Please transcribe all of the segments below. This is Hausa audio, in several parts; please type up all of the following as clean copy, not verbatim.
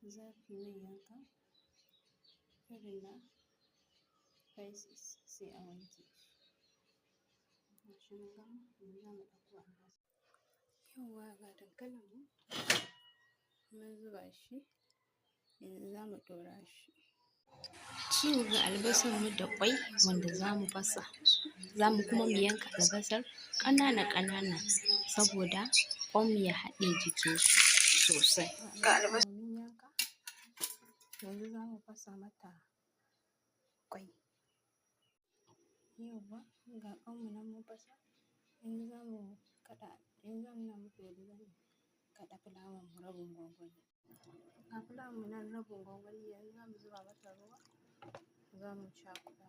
Za ku yi mai yanka irin na spices, sai a wanke shi. Ga shi mun gama, yanzu za mu ɗauko albasa. Yawwa, ga dankalin mu mun zuba shi, yanzu za mu ɗora shi. To, ga albasar mu da ƙwai wanda za mu fasa, za mu kuma mu yanka albasar ƙanana ƙanana saboda ƙwan ya haɗe jikin shi sosai. Ga albasar mun yanka, yanzu za mu fasa mata ƙwai. Yawwa, ga ƙwanmu nan mun fasa, yanzu za mu kaɗa, yanzu za mu nuna muku yadda za mu kaɗa fulawar mu rabin gwangwani. Ga fulawar mu nan rabin gwangwani, yanzu za mu zuba mata ruwa, za mu cakuɗa ta.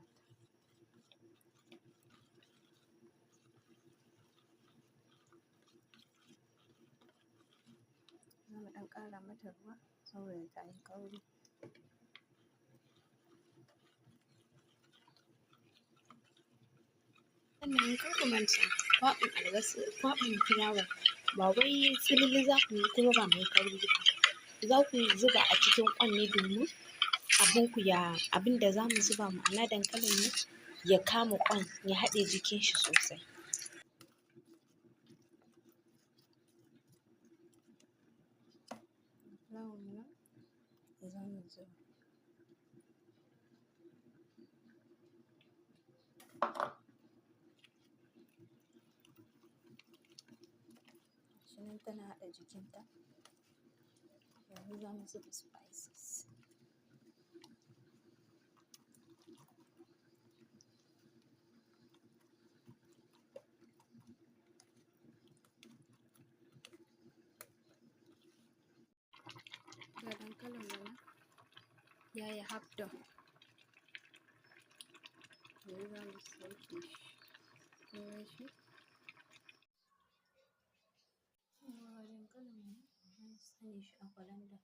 Za mu ɗan ƙara mata ruwa saboda ta yi kauri. Sannan kar ku manta, kwaɓin albasa, kwaɓin fulawar ba wai tsilili za ku yi kuma ba mai kauri ba. Za ku zuba a cikin ƙwan ne domin abin ku ya abin da za mu zuba, ma'ana dankalin mu, ya kama ƙwan, ya haɗe jikin shi sosai. Fulawar mu nan za mu zuba. Gashi nan tana haɗa jikinta. Yanzu za mu zuba spices. Ga dankalin mu nan ya yi half done. Yanzu za mu sauke shi. Kun gan shi? Yawwa, ga dankalin mu nan mun tsane shi a colander.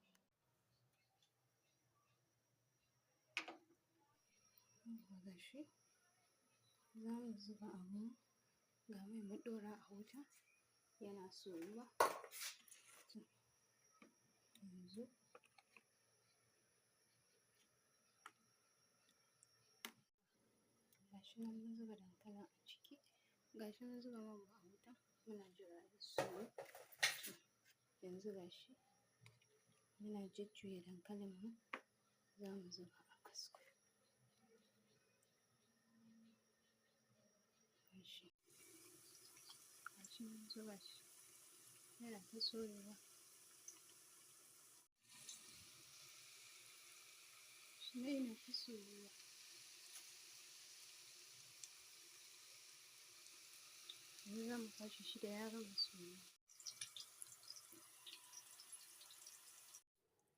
Yawwa, ga shi. Za mu zuba abun, ga mai mun ɗora a wuta yana soyuwa. To, yanzu ga shi nan mun zuba dankalin a ciki, ga shi mun zuba man mu a wuta muna jira ya soyu. To, yanzu ga shi muna jujjuya dankalin mu, za mu zuba a kasko. Ga shi. Ga shi mun zuba shi yana ta soyewa. Shi nan yana ta soyuwa. Yanzu za mu kwashe shi da ya gama soyuwa.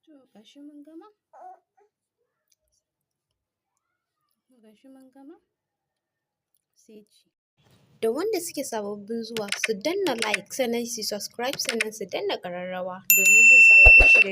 To, ga shi mun gama. Ga shi mun gama, sai ci. Da wanda suke sababbin zuwa, su danna like, sannan su subscribe, sannan su danna ƙararrawa domin jin sababbin shirye.